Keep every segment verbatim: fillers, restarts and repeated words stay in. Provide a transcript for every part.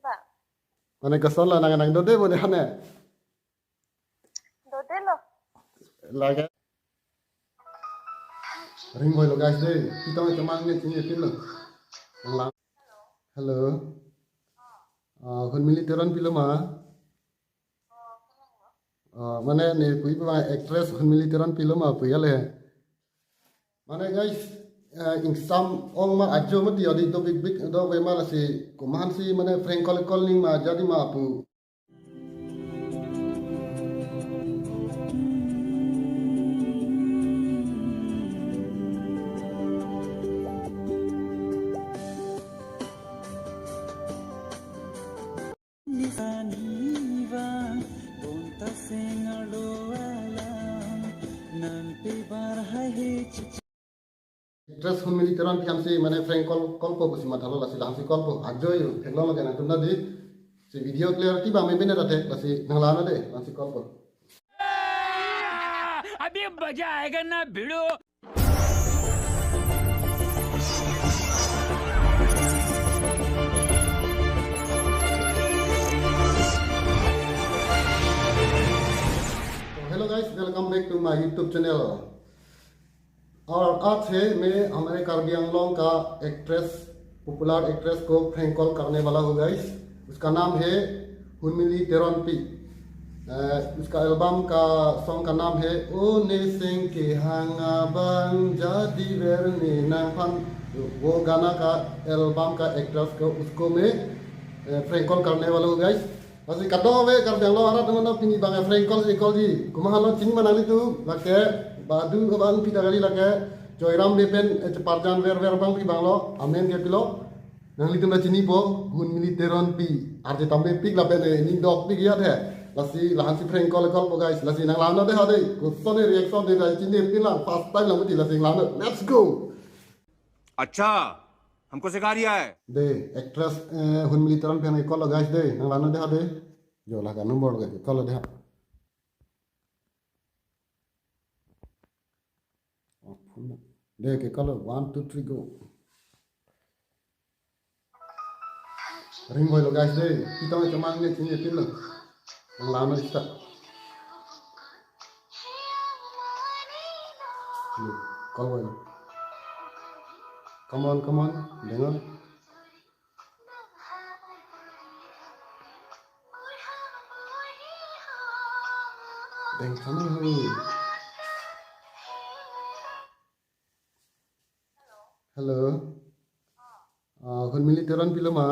Ba. Mane koson lo nang nangdode bo ne hane. Dodelo. Lage. Ring boy lo guys de. Kita mai kemang ne chini pin lo. Nang lang. Hello. Ah, Hunmili Teronpi lo ma? Ah, mane ne pui ba actress Hunmili Teronpi lo ma pui ale. Mane guys, eh, ingsam ong ma ajo mati adi do big big do ve ma lasi komansi mane prank call call ning ma jadi ma pu. Actress Hunmili Teronpi aphansi mane prank call call po pusi mathalo lasi lahansi call po ajo yo theklong lage nangtum ta di si video clarity bang me bine ta thek lasi nang lang nang de lahansi call po. अभी मजा आएगा ना भिड़ू। तो hello guys, welcome back to my YouTube channel। और आज है मैं हमारे कार्बी आंगलोंग का एक्ट्रेस, पॉपुलर एक्ट्रेस को प्रैंक कॉल करने वाला हूँ गाइस। उसका नाम है हुनमिली तेरोनपी। अ, उसका एल्बम का सॉन्ग का नाम है ओ Neseng Kehang Abang Jadi Verne Nangphan। वो गाना का एल्बम का एक्ट्रेस को, उसको मैं, अ, प्रैंक कॉल करने वाला हूँ guys. Lasi kadokave Karbi Anglong arat teman pini bang prank call si call ji. Komat halo chini ma nanglitum lake badu abang pita kali lake Joyram Bey pen, eh, cheparjan ver ver bang pi bang lo amen ke pilo. Nanglitum ta chinipo Hunmili Teronpi. Arje tambe pik lapen, eh, ning dok pik ya the. Lasi lahansi prank call call po guys. Lasi nang lang nang de ha de. Koson ne reaction de lasi chini pin lang first time lang mati lasi lang nang. Let's go. अच्छा, हमको सिखा रिया है। De, actress, eh, Hunmili Teronpi aphan ke call lo guys de, nang lang nang de ha de. Jo la ka number lo ke call lo de ha. Oh, phone na. De ke call lo, one, two, three, go. Ring boy lo guys de, kita mai kemang ne chini pin lo. Nang lang nang start. Lo, call boy lo. Come on, come on, dengan. Deng sama hu. Hello. Ah, Hunmili Teronpi lo ma?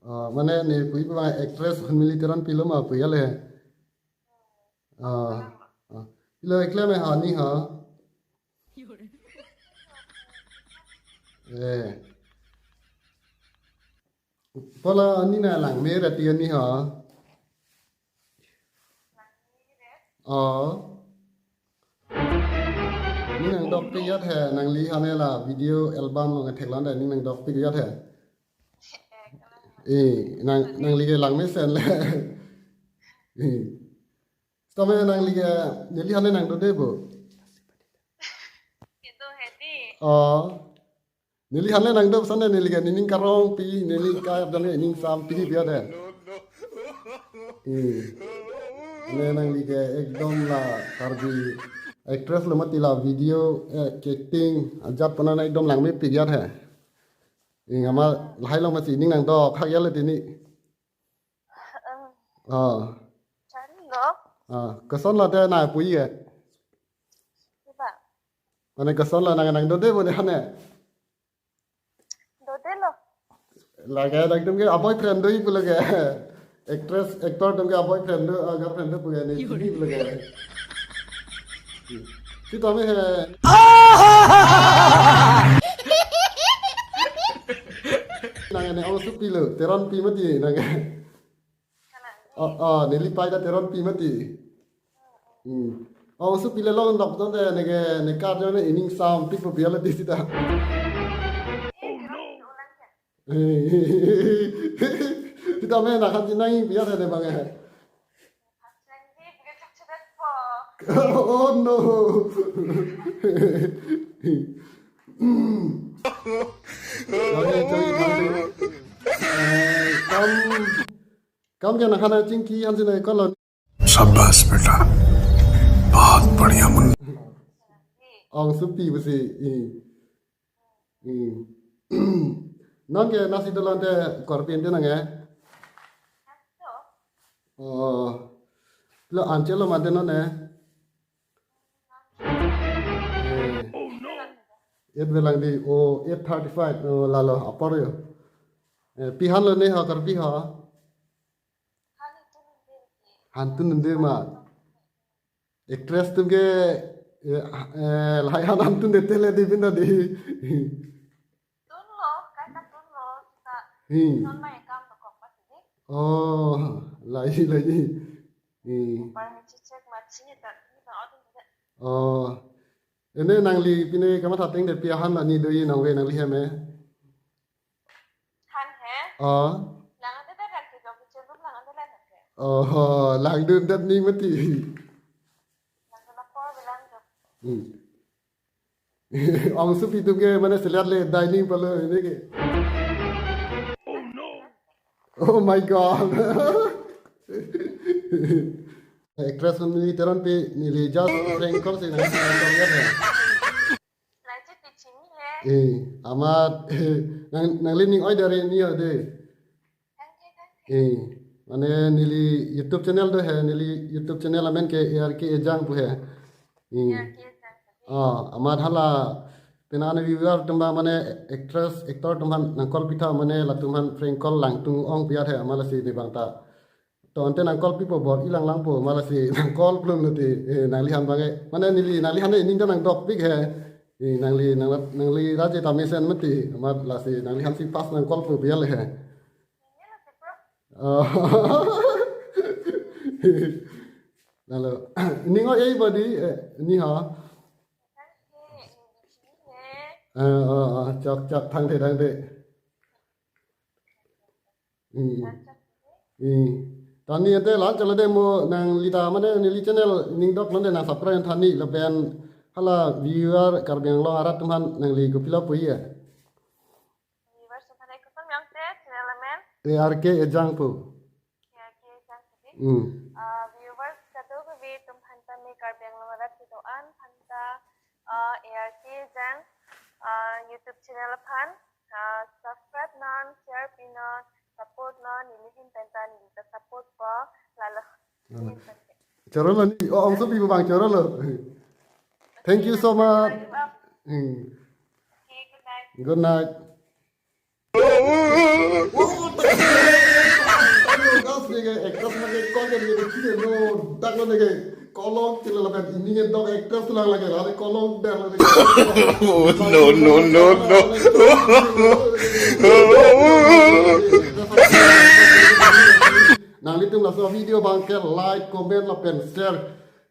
Ah, mane ne pui ba actress Hunmili Teronpi lo ma pui ale. Ah, ah. Pilo eklem ha ni ha. Eh. Pala ani nang lang me rati ani ha. Oh. Ning nang dok pik ya the, nangli hane la video album lo nge theklong de, ning nang dok pik ya the. Eh, nang, nangli ke lang mesen le. Eh. Sitame nangli ke, neli hane nangdode bo. Itu Hedi. Oh. Neli hane nangdo sane neli ke, nening karong pi, nening kayap dan nening sam pi pi ya de. Hmm. Ne nangli ke ekdom la Karbi actress lo mati la video, eh, acting, ajat pona na ekdom lang me pik ya the. Ing ama lahai long masi ning nangdok hak ya le tini. Ah. Chari lo. Ah, koson lo te na pui ke. Coba. Mane koson lo nang nangdode bo ne hane. Dodelo. Lage dak tum ke boyfriend do ipu lage. Actress, actor tum ke boyfriend do, ah, girlfriend do pu ke ne ipu lage. Sitame he. Nang ne ong supi lo, Teronpi mati nang. Oh, oh, neli pai ta Teronpi mati. Hmm. Oh, supi le long dok ton de neke ne kar jo ne ining sam pik po piala di sita. Sita me na khan jinang pi ya de bang eh. Oh no. Kami itu, kami. Kam ke nang hana chingki hansi na kolo. शाबाश बेटा, बहुत बढ़िया Munna. Ong supi pusi. I. I. Nang ke nasi dolan te korpin te nang eh. Oh. Lo anche lo mante non eh. Eh. Eight velang di, oh, eight thirty-five, oh, lalo apor yo. Eh, pi han lo ne ha, karpi ha. Hantun nde ma. Actress atum ke, eh, eh, lahai han hantun de tele di pinta di. Tunlo, kai ta tunlo, kita Hmm. non mai kam to kok pati di. Oh, lahai lahai. Hmm. Par ni cicek machi ta ni ta odun de. Oh. Ene nangli pine kamatha ateng de pi ahan la ni do-i nangve nangli hem eh. Han he. Oh. Lang ante ta kan ke jong ke chelum lang ante lang ke. Oh, langdun dat ni mati. Langdun apor bilang jong. Hmm. Ong supi atum ke mane selat le dining palo ini ke. Oh my God. Actress Manmili Teronpi neli just prank call si nang nang ya. Lagi di sini he. Eh, amat nang nangli ning oi dari ni ya de. Thank you, thank you. Eh, mane neli YouTube channel do he, neli YouTube channel amen ke A R K Ejang pu he. Eh. Ya, ke sang. Ah, amat hala penang viewer atum abang mane actress, actor atum aphan nang call pitha mane latum aphan prank call langtung ong piat he amat lasi ne bang ta. To ante nang call pipo bor-i lang langpo amat lasi nang call plum nati. Eh, nangli han bang eh. Mane neli nangli han eh ning ta nang dok pik he. Eh, nangli nang nangli raje ta mesen mati amat lasi nangli han si pas nang call po bial he. Oh. Lalo. Ning oi eh body eh, ni ha. Eh, oh, oh, chok chok thang de thang de. Hmm. Hmm. Tani ante la chala de mo nangli ta mane neli channel ning dok londe nang subscribe thani lapen hala viewer Karbi Anglong arat atum aphan nangli kopilo pu ya. Viewers atum aphan ekosong yang te channel amen. A R K Ejang pu. A R K Ejang pu. Hmm. Ah, viewers kadokave atum aphan ta me Karbi Anglong arat kedo-an aphan ta, ah, A R K Ejang, ah, YouTube channel aphan, ah, subscribe non, share pi non, support non, neli ahin pen ta neli ta support po, lalo. Lalo. Neli ahin pen ta. Choro lo ni, oh, ong supi bang choro lo. Thank you so much. Love you up. Hmm. Okay, good night. Good night. Actress lake, actress lake, kok ke lake, kide no, dak lo lake, kolok chila lapen ini ke dok actress lang lake, lake kolok der lake. Oh, no, no, no, no. Nanglitum laso video abang ke like, comment lapen share.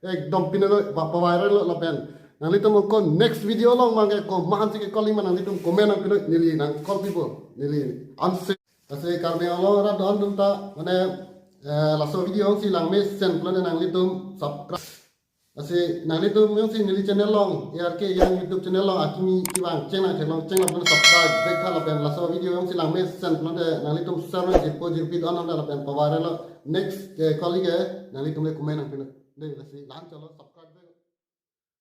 Ekdom pine lo, pa, pa viral lo lapen. Nanglitum ko next video along abang ke komat si ke calling ma nanglitum comment nang pine neli nang call pipo. Neli ansi. Lasi Karbi Anglong arat do-an atum ta mane, eh, laso video jongsi langmesen pulote nanglitum subscribe. Lasi nanglitum jongsi neli channel along, A R K Ejang YouTube channel along akimi kevang cheng nang theklong cheng lapen subscribe back tha lapen laso video jongsi langmesen pulote nanglitum share nang jirpo jirpi do-an lapen pa viral lo next ke calling ke nanglitum le comment nang pine. De, lasi lan chalo sab.